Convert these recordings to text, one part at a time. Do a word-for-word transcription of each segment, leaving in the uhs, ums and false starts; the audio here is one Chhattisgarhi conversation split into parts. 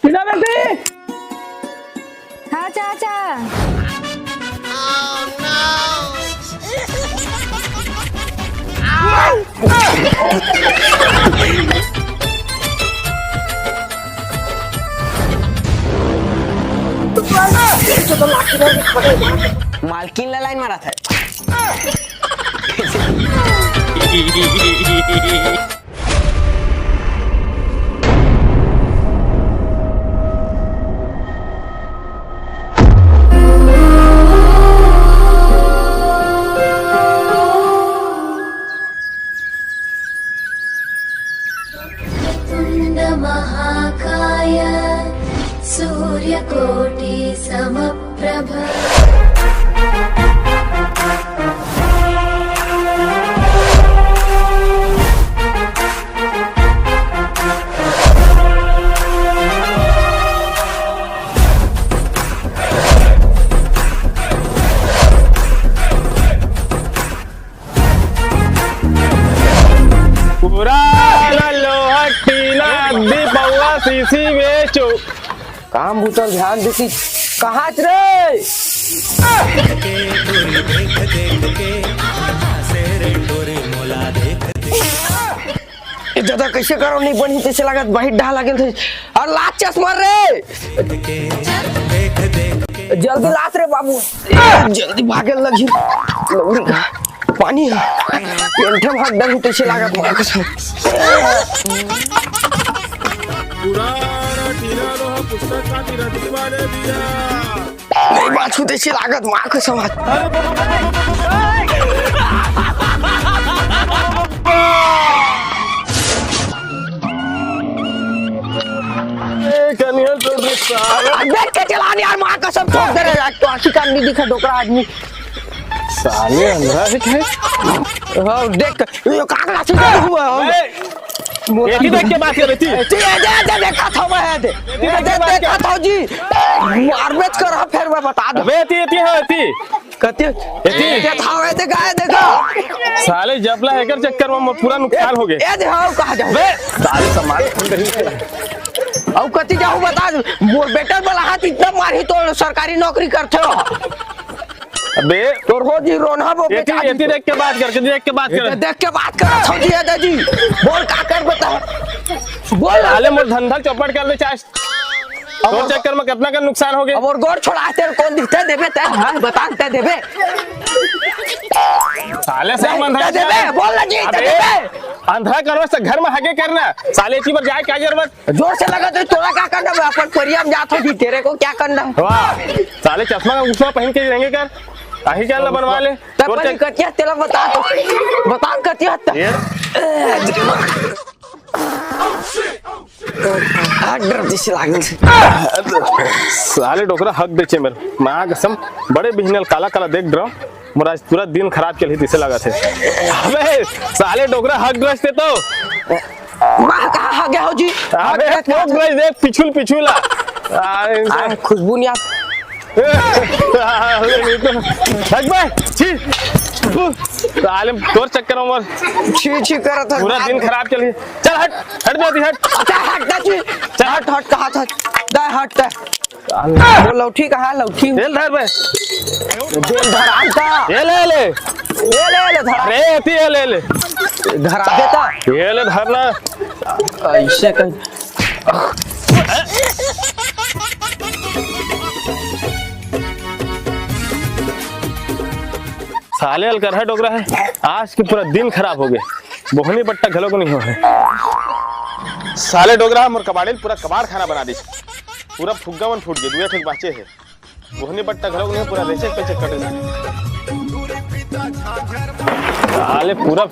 टीना बेटी। हाँ चाचा। मालकिन ला लाइन मारा था। वक्रतुण्ड महाकाय सूर्यकोटि समप्रभ। पूरा लोहा टीना अद्दी पौवा सीसी बेचो। काम बुता ल ध्यान देती। कहाँ रे? ए दादा, कैसे करो नहीं बनी, तैसे लागत बाहिर ढाह लागल थे। और लात चश्मा रे। जल्दी लात रे बाबू। जल्दी भागे लगी। लौड़ी का पानी है। पेंठे भाग डर तैसे लागत माँ कसम। पुराना टीना लोहा पुस्तक का टीना दीवाने दिया। नहीं बात होते से लागत माँ कसम। ए, कनिया तो देख साला। देख के चला यार, माँ कसम ठोक दे रहे यार, तो आंखी कान नहीं दिखा डोकरा आदमी। साले अंधा है क्या? हाँ, देख के, ये काग लाठी का हुआ है। ए, मोर ये की देख के बात कर रही थी? ए, दे, दे, दे, देखा था मैं, दे। ये की देख के बात देखा कर था जी। मार बेच कर, हाँ, फिर मैं बता दो। अबे, ये थी, ये थी, हाँ, ये थी। कति? एती? एती थावे ते गाय देखा। साले जपला एकर चक्कर में मोर पूरा नुकसान हो गए। ए दे, हाँ, कहाँ जाओ? बे, साले सामान। अब कति जाओ बता दे। मोर बेटा वाला हाथ इतना मारी तो सरकारी नौकरी करते हो। अबे। तोर हो जी रोना वो एती, बेचारी। एती देख के बात कर, देख के बात कर। देख के बात कर, समझिए दादी। बोल का कर बता। बोल। साले मोर धंधा चौपट कर दे चाहे। तोर चक्कर में कितना का नुकसान हो गया? अब और गोड़ छोड़ा, तेरे कौन दिखते देबे ते? हाँ, बता ते देबे। साले से हम अंधा ते देबे, बोल ना जी, ते अबे, देबे। अंधा करो से घर में हगे करना। साले की बार जाए क्या जरूरत? जोर से लगा तो तोरा का करना है? अपन परिया में जात हो जी, तेरे को क्या करना है? वाह, साले चश्मा का उसमा पहन के रहेंगे कर? आही क्या ला बनवा ले? तब तोर पहले चक- कतिया तेला बता तो। बता कतिया त- ये? हट, डर जैसे लागल से। साले डोकरा हक देचे मेरे। माँ कसम, बड़े बिहनल काला काला देख डरो। मोर आज पूरा दिन खराब चलही तैसे लागत हे। अबे, साले डोकरा हक रचते तो। माँ कहाँ हक गया हो जी? अबे, हक गया पोक रच देख, पिछुल पिछुल आ। आ, आ, खुशबू नहीं आ। हट बे, छी। साले तोर चक्कर में मर। छी, छी करत है। पूरा दिन खराब चली। चल हट, हट बे, हट। अच्छा, हट ना जी। चल। हट, हट, कहा था? दे, हट, दे। बोल, लौठी कहाँ, लौठी? तेल धर बे। तेल धर, आम का? ये ले, ले। ये ले, ले, धर। अरे, एती ये ले, ले। धर, आ देता। ये ले, धरना। ऐसे कर। साले अलकरहा डोकरा है, आज के पूरा दिन खराब हो गए। बोहनी बट्टा घलो को नहीं हो है। साले डोकरा मोर कबाड़े ल पूरा कबाड़ खाना बना दी। पूरा फुग्गा मन फूट गए, दुए ठेक बाचे है। बोहनी बट्टा घलो को नहीं, पूरा रेचक पेचक कटे। साले पूरा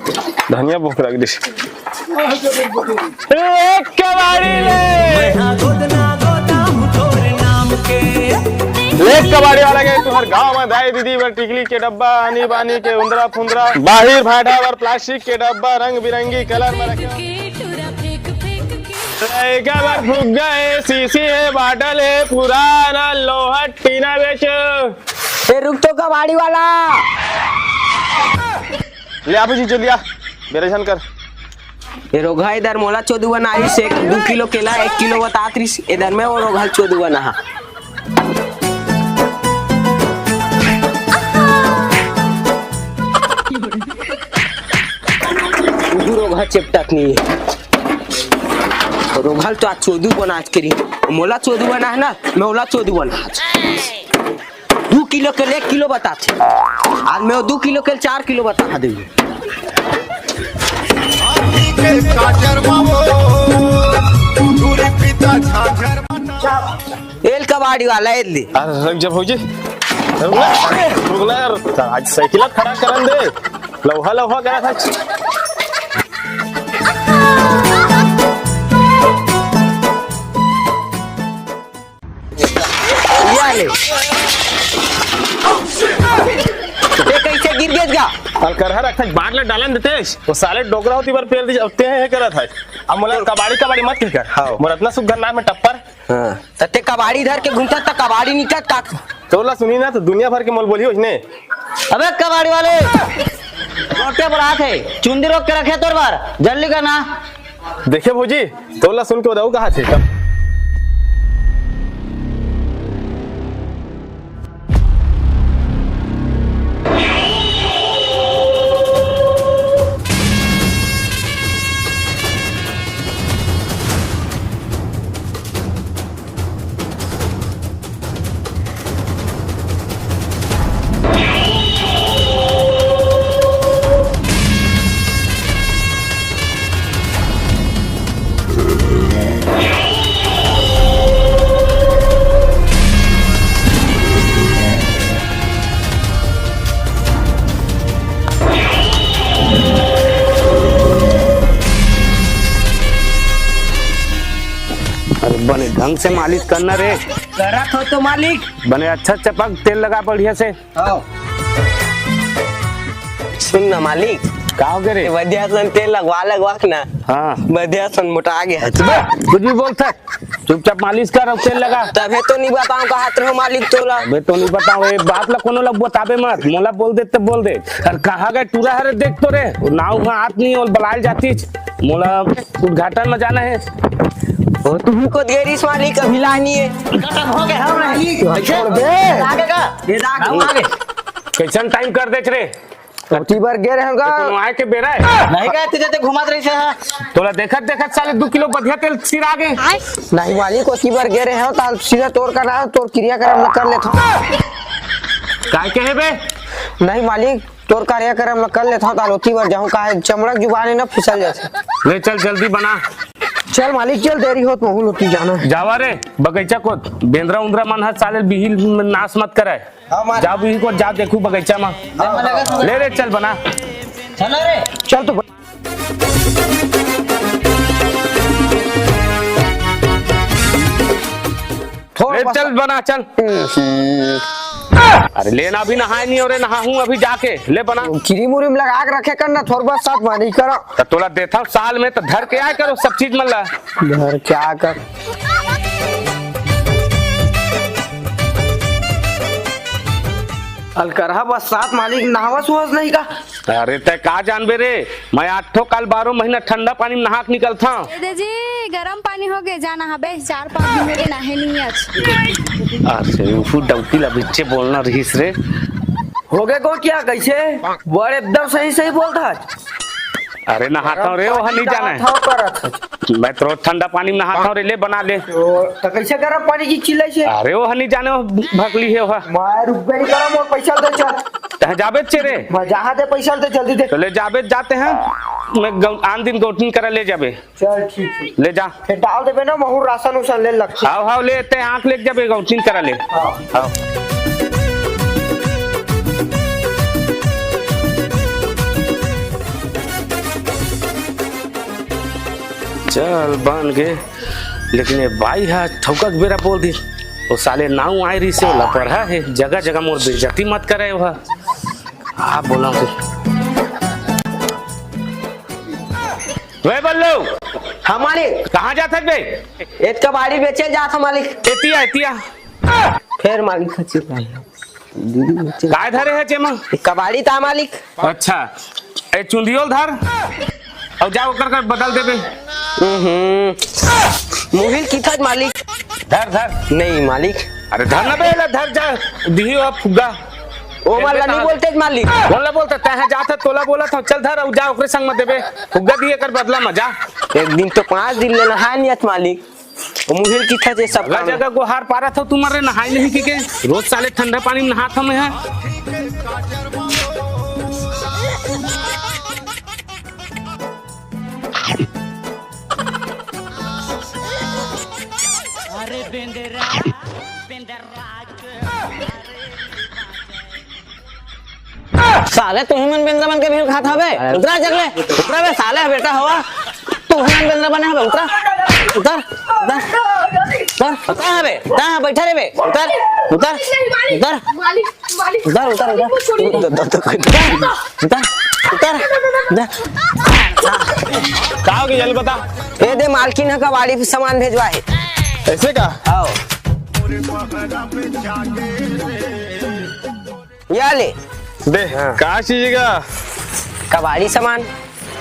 धनिया बोक रख दी। एक कबाड़ी ले। ले कबाड़ी वाला के तुम्हार गांव में दाई दीदी बर टिकली के डब्बा, आनी बानी के उंदरा फुंदरा, बाहिर भाटा बर प्लास्टिक के डब्बा, रंग बिरंगी कलर में रखे। लइका बर फुग्गा है, सीसी है, बाटल है, पुराना लोहा टीना बेच। ए, रुक तो कबाड़ी वाला। ले आ भाई जी, जो लिया, बेरे झन कर। ए रोगहा, एदर मोला चोदू बनाइस, एक दू किलो केला, एक किलो बतात रिस, एदर मैं ओ रोगहा चोदू बना हा। उहू रोगहा चेपटत नहीं है। रोगहा तो आज चोदू बनाच करी, मोला चोदू बना है ना, मैं ओला चोदू बना। दू किलो के एक किलो बताथे। आज मैं वो दू किलो के चार किलो बता देंगे। एल कबाड़ी वाला, एल ले। अरे रुक जा भौजी। अरे रुक ना यार, आज साइकिल खड़ा करन दे। लौहा लौहा करा था। या ले। ते कैसे गिर गेस गा? अलकरहा रखत बांट ले डालन देतेस। वो साले डोकरा होती बार पेल दी, अब ते है करत है। अब मोला कबाड़ी कबाड़ी मत कह कर। हाँ। मोर इतना सुग्घर नाम है टप्पर। हाँ। त ते कबाड़ी धर के घूमता त कबाड़ी निकट का। तोला सुनी ना तो दुनिया भर के मोल बोली उसने। अबे कबाड़ी वाले, मोटे बरात है, चुंदी रोक के रखे तोर बार, जल्दी कर ना। देखे भौजी, तोला सुन के उदाऊ कहा थे तब। अरे बने ढंग से मालिश करना रे। करत हो तो मालिक। बने अच्छा चपक तेल लगा बढ़िया से। आओ। सुन ना मालिक। का हो गे रे? बढ़िया सन तेल लगवा लगवा के ना। हाँ। बढ़िया सन मोटा गया। कुछ भी बोलता। चुपचाप मालिश कर और तेल लगा। तभे तो नहीं बताऊं कहा रहो मालिक तोला। अबे तो नहीं बताऊं, ये बात ला कोनो ला बताबे मत, मोला बोल दे त बोल दे। अरे कहाँ गए टूरा हरे, देख तो रे, वो नाव हाथ नहीं और बलाल जाती। मोला उद्घाटन में जाना है। वो तुमको देरी से मालिक अभी लानी है। खत्म हो गए हम नहीं। छोड़ दे। आगे का? ये आगे। कैसन टाइम कर देख रे? ओती बर गे रहे का? कोनो आए के बेरा है? नहीं गए थे, जैसे घुमात रही से, हाँ। तोला देखत देखत साले दू किलो बढ़िया तेल सिरा गे। नहीं मालिक, ओती बर गे रहे हो, ताल सीधा तोर कर रहा हो, तोर क्रियाक्रम में कर लेता हूँ। काय कहे बे? नहीं मालिक, तोर कार्यक्रम में कर लेता हूँ, ताल ओती बर जाऊँ, काहे चमड़क जुबान है ना, फिसल जाते। ले चल जल्दी बना। चल मालिक, चल देरी होत, महूल होती जाना है। जावा रे, बगैचा को बेंदरा उंदरा मन हर साले बिहिल में नाश मत करे। हाँ, मार। जा बिहिल को, जा देखू बगैचा में। हाँ, हाँ। ले रे, चल बना। चलो रे। चल तो ब- थोड़ा ले बस- चल बना, चल। हम्म। अरे लेना अभी नहाए नहीं हो रे, नहाहूँ अभी जाके। ले बना। क्रीम उरीम लगा के रखे कर ना, थोड़ा बहुत साथ मानी करो। त तोला देता हूँ साल में, त धर के आए करो सब चीज मन ला। घर क्या कर। अलकरहा बस सात मालिक नहावस हुवस नहीं का? अरे तै का जानबे रे, मैं आठो काल बारह महीना ठंडा पानी में नहा के निकलथंव। ए दे जी, गरम पानी हो गए, जा नहाबे, चार पाँच दिन हो गए नहाए नहीं आज। अरे उहू डौकी ला बिच्चे बोलना रहिस रे। हो गए गोटिया, कैसे? बड़ एकदम सही सही बोलता है। अरे नहाता हूँ रे, वो नहीं जाने। नहाता हूँ करत है। मैं तो रोज ठंडा पानी में नहाता हूँ रे, ले बना ले। तो, तो कैसे गरम पानी की चिल्लाई से? अरे वो नहीं जाने, वो भकली है वो। मैं रुक गई, गरम और पैसा दे चल। तह जाबे चे रे। मैं जहाँ दे पैसा दे जल्दी दे। तो ले जाबे, जाते हैं। मैं गौ-, आन दिन गौटिन करा ले जाबे। चल ठीक है। ले जा। फिर डाल देबे ना महूर राशन उसन ले लगती। हाव, हाव, ले, ते आँख ले जाबे गौटिन करा ले। हाँ। हाव। चल बन गे, लेकिन ये बाई हा ठौका के बेरा बोल दी। वो साले नाऊ आए रही से, ओला पढ़ा है, जगह जगह मोर बेइज्जती मत करे वह। आप बोला तो। वे बल्लू। हाँ मालिक। कहाँ जात हस बे? एत कबाड़ी बेचे जात हूँ मालिक। एतिया, एतिया। फिर मालिक खच्ची पाई। काय धरे है जेमा? कबाड़ी ता मालिक। अच्छा, ए चुंदियोल धर। अउ जा ओकर कर बदल देबे। हम्म। मुहिल किथच मालिक। धर, धर। नहीं मालिक। अरे धर ना बे, एला धर जा। दिही ओ फुग्गा। ओ माला नहीं बोलते मालिक। कोन ला बोलते? तैं ह जात ह, तोला बोलत हंव। चल धर, अउ जा ओकरे संग म देबे। फुग्गा दिही एकर बदला म, जा। एक दिन तो पांच दिन ले नहाय नहीं आत मालिक। ओ मुहिल किथच ए सब जगह काम। जगह गोहार पारत हव तुमन रे, नहाय नहीं कहिके। रोज साले ठंडा पानी म नहात हंव मैं ह। अरे बेंदरा, बेंदरा के, साले तुही मन बेंदरा बन के भीड़ खात हवे। उतरा जग ले, उतरा बे साले बेटा हवा। तुही मन बेंदरा बने हवे, उतरा, उतर, उतर, उतर, उतर हवे, उतर, बैठा रे बे, उतर, उतर, उतर। मालिक, मालिक, उधर, उधर, उधर। मालिक को छोड़िए। उधर, उधर, उधर। उधर, उधर, उधर। का हो गया, जल्दी बता। ए दे, मालकिन ह कबाड़ी पे सामान भेजवा हे। ऐसे का? आओ। या ले। दे, हाँ। का चीज का? कबाड़ी सामान।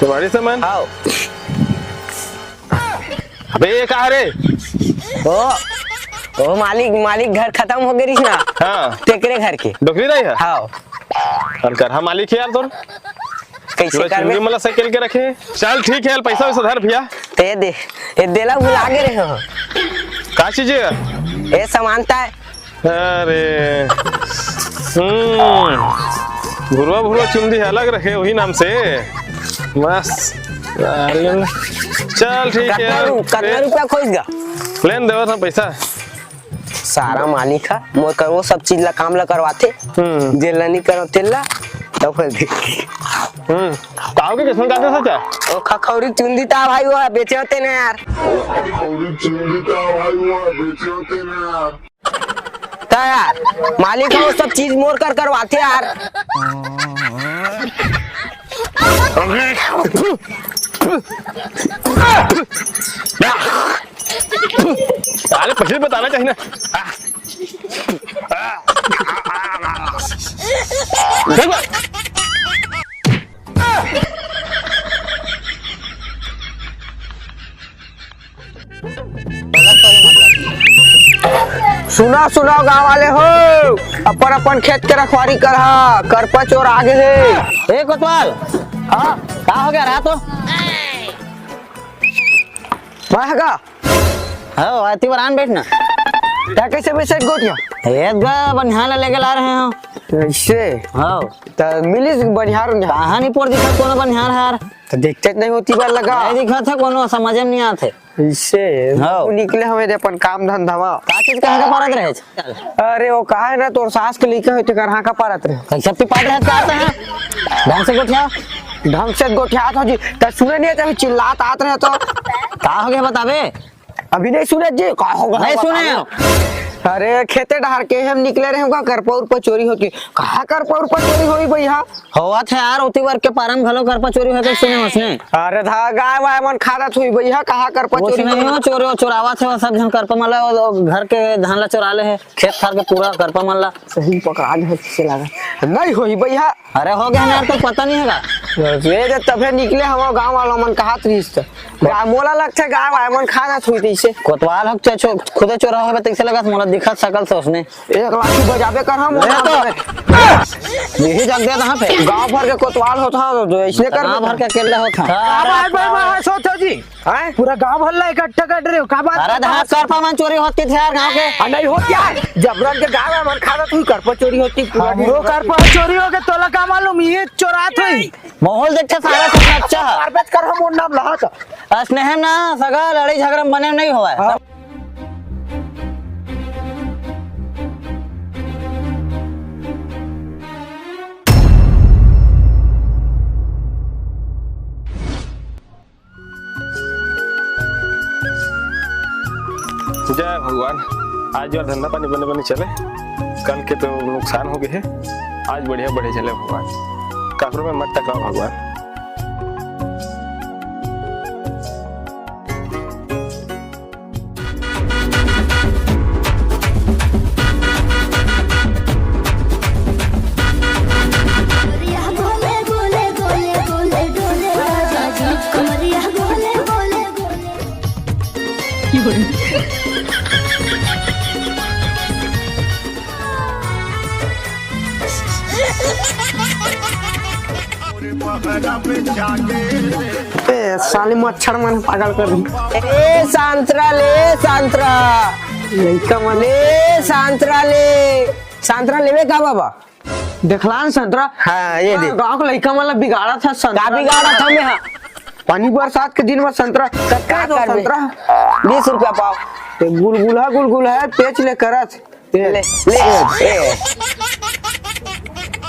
कबाड़ी सामान? आओ। अबे, ये का रे? ओ, ओ मालिक, मालिक घर खतम हो गए रहिस ना। हाँ। तेकरे घर के। डोकरी दाई है? हाँ। अउ करहा मालिक है यार तोर। कैसे पूरा करबे? चुंदी मला साइकिल के रखे। चल ठीक है, पैसा वैसा धर भैया। ते दे, ये देला भुला गे रहे हो। का चीज है? ये सामान ता है। अरे, हम्म, भुरवा भुरवा चुंदी अलग रखे, वही नाम से। मस्त। अरे, चल, ठीक है। कतना रु-, कतना रुपया खोज गा? लेन देवत हम पैसा। सारा मालिक हा, मोर कर वो सब चीज ला, काम ला करवाथे। हम्म। जेला नहीं करो, तेला, तब फिर देख। हम्म, काव के किस्मत आते सचा? ओ खखौरी चुंदी ता भाई, वो बेचे होते ना यार। खखौरी चुंदी ता भाई, वो बेचे होते ना यार। ता यार, मालिक ह वो सब चीज मोर कर करवाथे यार। अरे, पहले बताना चाहिए ना। सुना, सुना गांव वाले हो, अपन अपन खेत के रखवारी करहा, करपा चोर आगे हे। ए कोतवाल, हाँ? का हो गया रहा तो? महगा। हाँ, आती बार आन बैठना। क्या कैसे बैसे गोटिया? ए गा बनिहार ला लेके ला रहे हो। ऐसे? हाँ। त मिलिस बनिहार उनिहार? कहाँ नहीं पोर दिखा कोनो बनिहार हार? त देखते नहीं होती बार लगा। नहीं दिखा था कोनो, समझ में नहीं आते। इसे हाँ। तू निकले हवे दे अपन काम धंधा मा। का चीज कहाँ का पारत रहे? अरे वो का है ना, तोर सास के लइका होते कर हाँ का पारत रहे। कैसे पी पाट रहे का आता है? ढंग से गोठिया। ढंग से गोठिया तो जी, त सुने नहीं चाहे चिल्लात आत रहे तो। का हो गया बताबे? अभी नहीं सुने जी, का हो गया नहीं सुने बताबे? हो। अरे खेते डहर के हम निकले रहे होगा, करपा उरपा चोरी होती। कहाँ करपा उरपा चोरी होई भैया? होवत है यार, ओती बर के पारम घलो करपा चोरी होके सुने उसने। अरे धा गाय वाय मन खादत हुई भैया, कहाँ करपा कुछ चोरी नहीं होई? हो, चोरी हो, चोरावत है, वो सब झन करपा मन ला, वो घर के धान ला चोरा ले है, खेत खार के पूरा करपा मन ला। सही पकड़ा ले, किसे लगा? नहीं होई भैया। अरे हो गया ना यार, तो पता नहीं है का? ये जे तभे निकले हम गांव वाला मन कहात रहिस त। गा-, मोला लगथे गाय वाय मन खादत हुई तइसे। कोतवाल हक चाहे चो-, खुदे चोरा होबे तइसे लगत मोला दिखत सकल से उसने। एक लाठी बजाबे कर हम, अरे तो। यही जग दे रहा थे। गांव भर के कोतवाल होत हा, तो ऐसने कर गांव भर के अकेला होत हा। का बात, बात, बात, सोचो जी? हैं? पूरा गांव भर ला इकट्ठा कर रहे हो, का बात? अरे, हाँ, करपा मन चोरी होती थे यार गांव के। आ, नहीं होती यार, जबरन के गांव में मन खादत हुई, करपा चोरी होती पूरा दिन। हमरो करपा चोरी हो गए, तोला का मालूम, ये चोरात हुई। माहौल देख के सारा सब अच्छा है। मारबेच कर हम, वो नाम लहा था। स्नेह ना सगा लड़ाई झगड़ा बने नहीं हुआ है। हाँ। जय भगवान, आज जो धंधा पानी बने बने चले, कल के तो नुकसान हो गए है, आज बढ़िया बढ़िया चले भगवान, काकरो में मत टकाओ भगवान। ए, साले मच्छर मन पागल कर दी। ए, संतरा ले, संतरा। लइका मन। ले, संतरा ले। संतरा लेवे का बाबा? देखला न संतरा। हाँ, ये दे। गाँव के लइका मन ला बिगाड़त हे संतरा। का बिगाड़त हे मैं, हाँ? पानी बरसात के दिन में संतरा। कतका का दो करबे? संतरा? बीस रुपया पाव। ते गुलगुला, गुलगुला हे, पेच ले करत। ए। ले, ले, ए।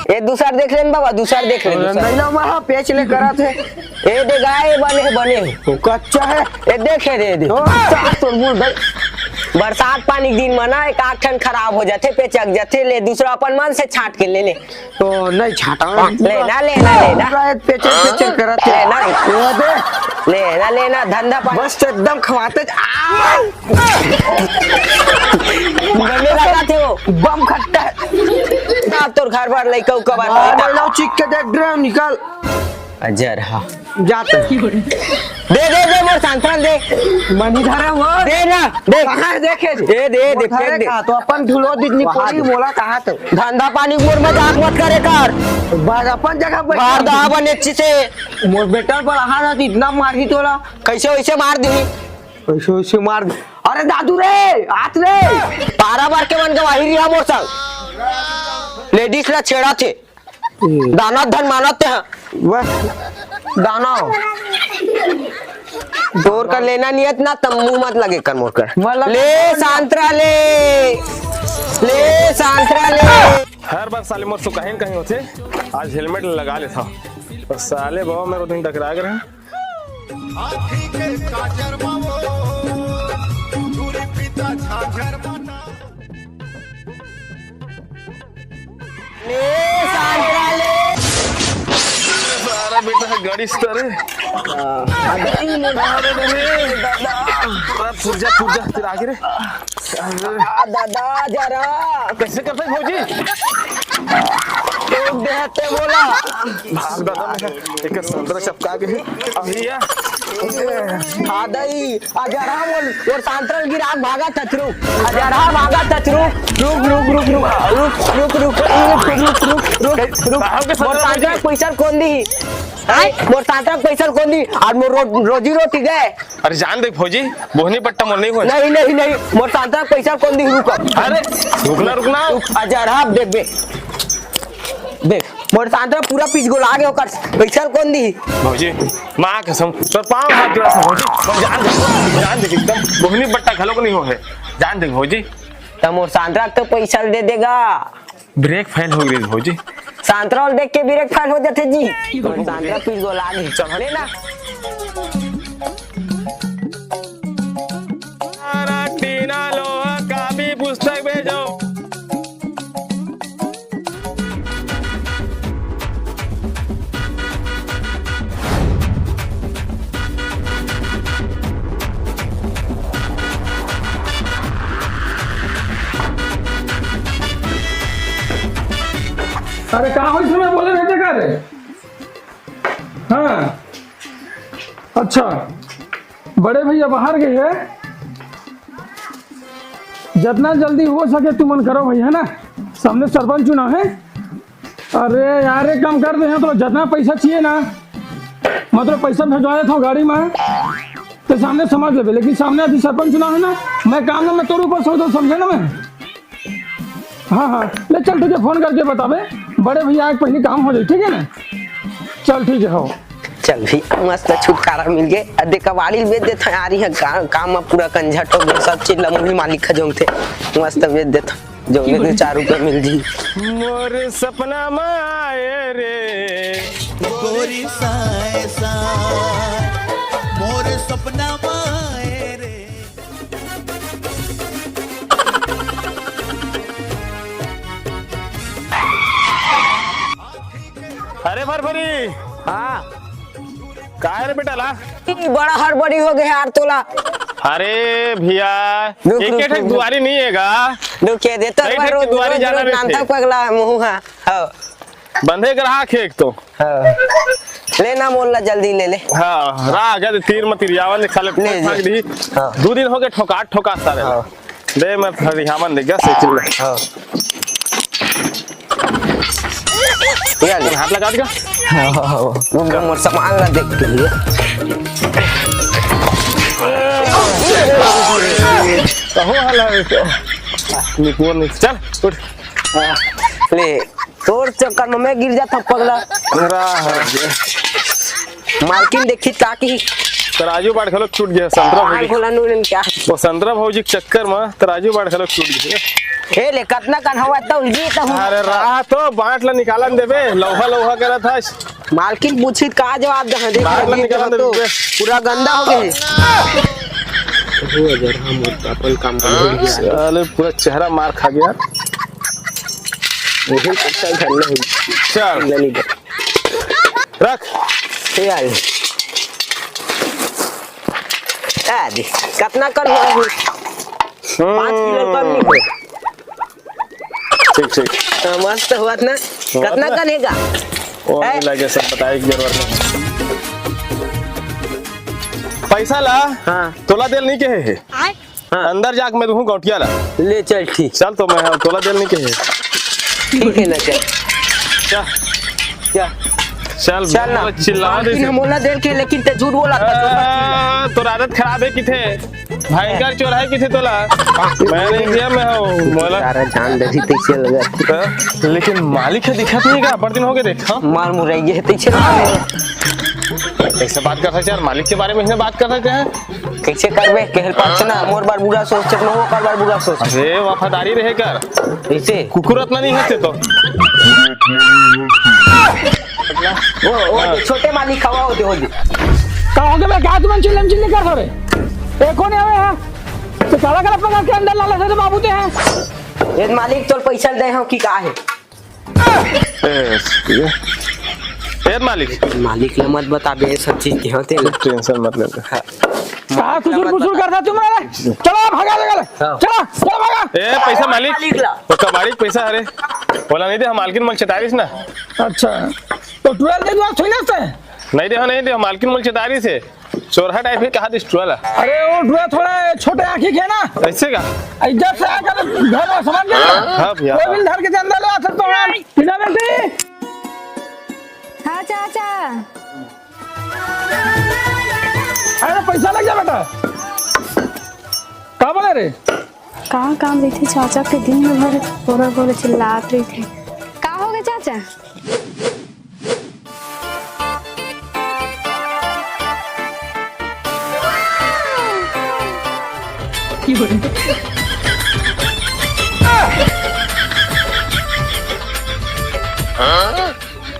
ए दूसर देख लेन बाबा, दूसर देख ले, दूसर। नैला महा पेच ले करत हे। ए दे गाय, बने हे, बने हे। वो कच्चा हे। ए देखे दे, दे। ओ, चार तो मुंह दे। बरसात पानी के दिन में ना एक आध ठन खराब हो जाथे, पेचक जाथे, ले दूसरा अपन मन से छांट के ले ले। तो नहीं छाटा। ले ना, ले ना, ले ना। पूरा एक पेचर पेचर करत हे। ले ना। वो दे। ले ना, ले ना, धंधा पानी। बस तो एकदम खवाते ज-, आ! गले लगा थे वो। बम खट्टा हे। ना तोर घर बार लइका उका बार हाँ, लइका। ले लो, चिक के देख ड्रम निकाल। अजर, हाँ। जाते। दे, दे, दे, मोर संतरा दे। मनी धरा हुआ। दे ना, दे। कहाँ देखे? दे, दे, दे, फेंक दे। कहाँ? तो अपन धुलो दिखनी वहाँ पड़ी, दे। मोला कहाँ तो? धंधा पानी मोर मजाक मत करे कर। बाग अपन जगह बैठ। मार दा बने अच्छी से। मोर बेटा पर हाथ इतना मारी तोला। कैसे वैसे मार दी। कैसे वैसे मार दी। अरे दादू रे, हाथ रे। पारा मार के मन गवाही रिहा मोर संग। लेडीज ला छेड़ा थे। दाना धन मानत हे। वाह। दाना। तोर कर लेना नियत ना, तम मुंह मत लगे कर मोर कर। मतलब ले संतरा ले। ले संतरा ले। हर बार साले मोर सुकाहिन कहीं होथे, आज हेलमेट लगा लेता हूँ। पर साले बाबा मेरे दिन टकरा गए हैं। हाथी के काजर मावो, छुरी पीता झांझर माता। ले, संतरा ले। सारा बेटा है गाड़ी स्टार है। अरे, अरे, अरे, दादा। अरे, पुर्जा, पुर्जा, तेरा आगे रे। आ, दादा, जरा। कैसे करते हैं, भौजी? रोक दे, हत्ते बोला। भाग, दादा, मैं एक संतरा चपका के। अभी या। हाँ, दाई। अजरहा मोर, मोर संतरा ल गिरा के भागत हच, रुक। अजरहा भागत हच, रुक। रुक, रुक, रुक, रुक। रुक, रुक, रुक, रुक, रुक, रुक, रुक, रुक। बाहर के मोर संतरा संतरा पैसा कोन दी? हैं? मोर संतरा पैसा कोन दी? आज मोर रो-, रोजी रोटी गए। अरे जान दे भौजी, बोहनी पट्टा मोर नहीं होय। नहीं, नहीं, नहीं, मोर संतरा पैसा कोन दी? रुक। अरे, रुकना, रुकना। रुक, अजरहा, देख बे। देख, मोर संतरा पूरा पिचगोला गे, ओकर पैसा कोन दी? भौजी, माँ कसम, तोर पाँव हाथ जोड़ा था भौजी, मोर जान दे, जान दे एकदम, बोहनी पट्टा घलो को नहीं हो है, जान दे भौजी। त मोर संतरा तो पैसा दे देगा। ब्रेक फेल हो गई भौजी। संतरा ल देख के ब्रेक फेल हो जाथे जी। मोर संतरा पिचगोला गे। चल, ले ना। सारा टीना लोहा का भी पुस्तक भेजो। अरे का होइस, मैं बोले रहते का रे? हाँ, अच्छा, बड़े भैया बाहर गए हैं, जतना जल्दी हो सके तुमन करो भैया, है ना? सामने सरपंच चुनाव है। अरे यार, एक काम कर दे, तो जतना पैसा चाहिए ना, मतलब पैसा भेजवा देता हूँ गाड़ी में, तो सामने समझ लेबे, लेकिन सामने अभी सरपंच चुनाव है ना, मैं काम ना, मैं तोर ऊपर सोच, समझे ना मैं। हाँ, हाँ, ले चल, ठीक है, फोन करके बताबे, बड़े भैया, एक पहले काम हो जाए, ठीक है ना? चल, ठीक है, हो। चल भी, मस्त छुटकारा मिल गए। अदे कबाड़ी बेच देता यार, यहाँ का-, काम में पूरा कंझट हो गया, सब चीज लमोही मालिक खजोंग थे, मस्त बेच देता। जो में दू चार रुपया मिल जी। मोर सपना माए रे। गोरी साए सा, मोर सपना माए रे। अरे फरफरी। हाँ। काय रे बेटा ला? ई बड़ा हड़बड़ी हो गया यार तोला। अरे भैया, रुक, एक रुक, एक रुक, रुक। दुआरी नहीं है गा। रुक, ये दे तो कई एक बार ठे रोज, दुआरी रोज, जाना रोज रहते। नानता पगला मुंह, हाँ। हाँ। बंधे ग्राहक है एक तो। हाँ। ले ना, मोला जल्दी ले ले। हाँ, राह गए तीर में तिरियावन दिखा ले, ले, ठोक ले। दी। हाँ। दो दिन हो गए ठोका ठोका सारे। हाँ। दे मैं हरियावन दे गया साइकिल में। हाँ। ये ले। हाथ लगा दिया। हाँ, हाँ, हाँ। वो मोर सामान ला देख के लिए। कहो हला रे तो। निपुण नहीं। चल, उठ। ले, तोर चक्कर में मैं गिर जाता पगला। राह। मालकिन देखी ताकि तराजू बाट घलो छूट गया, संतरा भौजी। आंख खोला नून क्या? वो संतरा भौजी के चक्कर में तराजू बाट घलो छूट गया। ए ले, कतना कन हवा तो उलझी तो हूँ। अरे राह तो बाट ला निकालन देबे, लौहा लौहा करत हस। मालकिन पूछी का जवाब दे, देख बाट ला गिर निकालन तो देबे। पूरा गंदा हो गए। हो अगर हम अपन काम कर साले पूरा चेहरा मार खा गया। वही पैसा घर में हो। चल। ले लीजिए। रख। ए यार। आ दे। कतना कन हो? पाँच किलो कम नहीं हो। ठीक, ठीक। हाँ, मस्त हुआ ना। हुआ कतना ना? कन हेगा? वो हैं? नहीं लगे, सब बताए की जरूरत नहीं। पैसा ला। हाँ। तोला देल नहीं कहे है। हाँ। अंदर जाके मैं दूँ गौटिया ला। ले चल, ठीक। चल तो मैं, हाँ, तोला देल नहीं कहे। ठीक है ना, चल। क्या? क्या? चल, चल ना। चिल्ला दे। लेकिन हम बोला देल के, लेकिन ते झूठ बोला था। आ, तोर आदत खराब है किथे। भयंकर चोर है किथे तोला। मैं नहीं दिया, मैं हूँ, मोला। सारा जान दे दी, तैसे लगा। हाँ, लेकिन मालिक है, दिखत नहीं का, बड़ दिन हो गए देखा। मार मुरई है, तैसे लगा। कैसे बात कर सकते हैं यार, मालिक के बारे में इसने बात कर सकते हैं। कैसे करबे? कहल पास ना, मोर बार बुरा सोच, चेक नो ओकर बार बुरा सोच। अरे, वफादारी रहे कर। कैसे? कुकुर अतना नहीं हंसते तो। वो, वो हाँ। छोटे मालिक हवा होते, होते। का हो गया? क्या तुम चिल्लम चिल्ली कर रहे? ए, कौन है यहाँ? तो काला काला पकड़ के अंदर लाला से तो बाबू ते हैं। ये मालिक, तोर पैसा दे हो कि का है? ए, ए, मालिक। मालिक ला मत बताबे, ये सब चीज के होते ना। टेंशन मत ले। हाँ। कहाँ कुसुर कुसुर करता तुम रे? चलो, भागा, भागा, हाँ। चलो, चलो, भागा। ए, पैसा मालिक। मालिक ला। वो कबाड़ी के पैसा, अरे। बोला नहीं दे, हम मालकिन मोल चेतारिस ना। अच्छा। तो ट्वेल्व दे दो, थोड़ी ना से? नहीं दे, नहीं दे, हम मालकिन मोल चेतारिस है। चोरहा टाइप ही कहा दिस टुआ ला। अरे वो टुआ थोड़ा छोटे आँखी के ना। ऐसे का? इज्जत से आकर घर में समझ गया? हाँ भैया। वो भी धर के चंदा लो, आखिर तो हम। बिना बेटी। हाँ चाचा। अरे पैसा लग जा बेटा। का बोले रे? का काम रहिथे चाचा के, दिन भर बोरा बोरा चिल्लात रहिथे। का हो गए चाचा?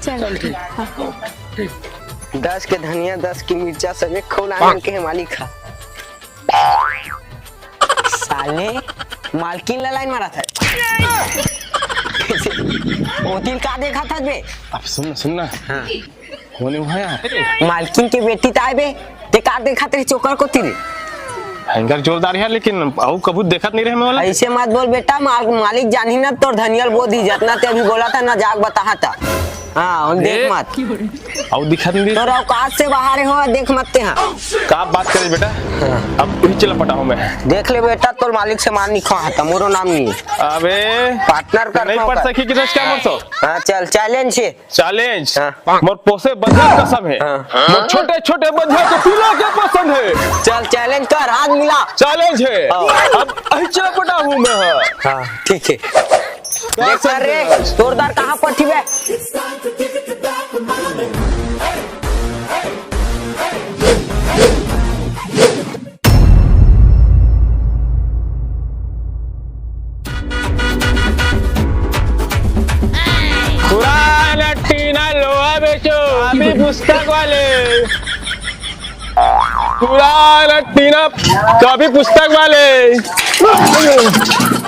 चल, ठीक। हाँ। दस के धनिया, दस की मिर्चा, सब एक खौला आनन के हे मालिक हा। साले, मालकिन ला लाइन मारा था। ओ दिल का देखा था बे? अब सुन ना, सुन ना। हाँ। होने हुआ यार। मालकिन के बेटी ताय बे, ते का देखत रहे चोकर को तीर? भयंकर जोरदार है, लेकिन अउ कभू देखत नहीं रहे मैं वाला। ऐसे मत बोल बेटा, माल-, मालिक जानी ना तोर धनियल बोधी, जतना ते अभी बोला था ना, जाग बताहा था। हाँ, और देख ए, मत। अउ दिखत नहीं। तोर औकात से बाहर हो, देख मत ते हाँ। का बात करे बेटा? हाँ। अब वही चला पटाऊँ मैं। देख ले बेटा, तोर मालिक से मार नहीं खा था, मोरो नाम नहीं। अबे पार्टनर कर नहीं पड़ सकी कि तो क्या मरसो? हाँ, चल, चैलेंज है। चैलेंज। हाँ। मोर पोसे बंधा कसम है। हाँ। मोर छोटे छोटे बंधा के पीला के पसंद है। चल, चैलेंज कर, हाथ मिला। चैलेंज है। हाँ। अब अही चला पटाऊँ मैं। हाँ। हाँ, ठीक है। देख कर रे, जोरदार कहाँ पठी बे? पुराना टीना लोहा बेचो, अभी पुस्तक वाले। पुराना टीना, तो अभी पुस्तक वाले।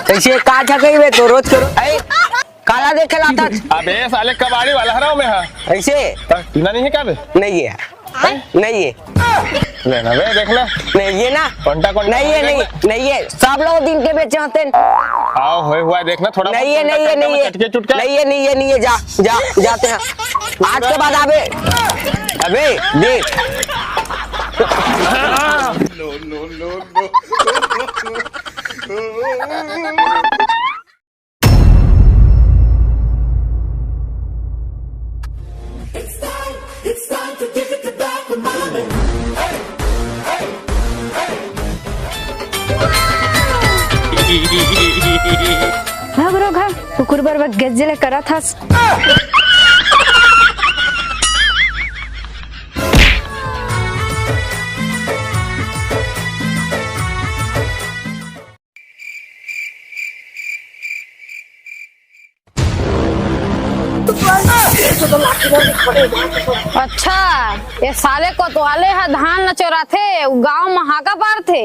कैसे का झकई बे तो रोज करो। ऐ, काला देखे लाता। अबे साले कबाड़ी वाला हराओ में हा। ऐसे? टीना नहीं है क्या बे? नहीं है। नहीं है। लेना बे, देख ले। नहीं है ना? कौनटा, कौनटा नहीं है, नहीं, नहीं है। सब लोग दिन के बेचे होते हैं। आओ, होए हुआ है, देख ना, थोड़ा नहीं है, बहुत नहीं है, कौनटा नहीं है। चटके चुटके। नहीं है, नहीं है, नहीं है, जा, जा, जाते हैं। आज के बाद आबे। अबे देख। भाग रो घर, कुकुर बर बर गज्जे ले करत हस। अच्छा, ये साले कोतवाले ह धान ल चोराथे, उ गांव म हाका पारथे।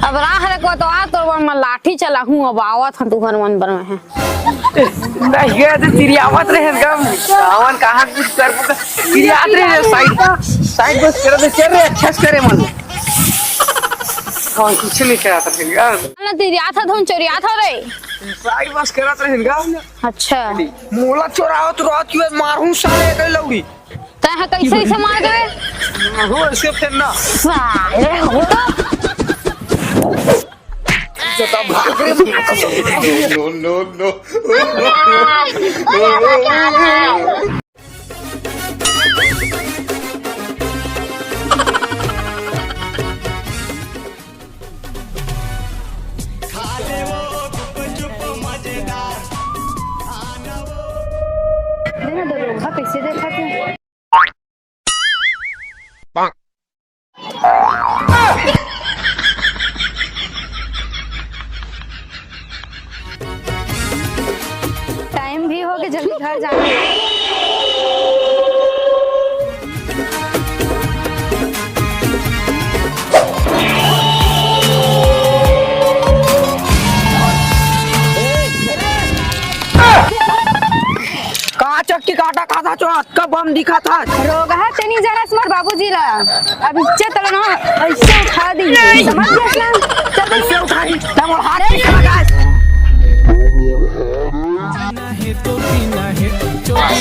अब राह रे कोतवाल, तोर बर मैं लाठी चलाहूं, अब आवत हन तुहर मन बर मैं। नहीं गए तो तिरियावत रहे गम। सावन कहाँ कुछ कर, तिरियात रहे, साइड, साइड बस कर दे, चल रे, अच्छा से करे मन। कौन कुछ नहीं करा था फिर यार। ना तिरियात हथौं, चोरियात हथौं रे। साइड बस करत रहे गा। अच्छा। मोला चोरावत रहत कि मारहूं साले के लौड़ी। तै ह कैसे ऐसे मार देवे? हो ऐसे फिर ना। साले हो तो। जता भाग रे। No, no, no। देखा दरोगा कैसे देखा तू। टाइम भी हो गया, जल्दी घर जाना है। का चक्की काटा खाता चो, अतका बम दिखा था। रोगहा तेनी जनस मोर बाबूजी ला। अब इज्जत ला ना, ऐसे उठा दी। समझ गया ना? चल बे। ऐसे उठाई, तब और हाथ नहीं लगा।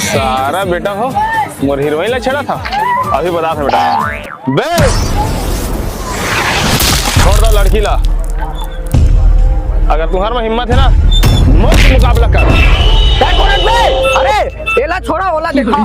सारा बेटा हो, मोर हीरोइन ला छेड़ा था। अभी बता था बेटा। बे! छोड़ दो लड़की ला। अगर तुम्हार में हिम्मत है ना, मुझसे मुकाबला कर। क्या कौन है बे? अरे, एला छोड़ा, ओला देखा।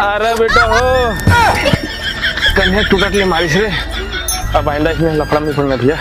अरे बेटा हो, कन्हे टूटत ले मारिस रे। अब आइंदा इसमें लफड़ा में पड़ना भैया।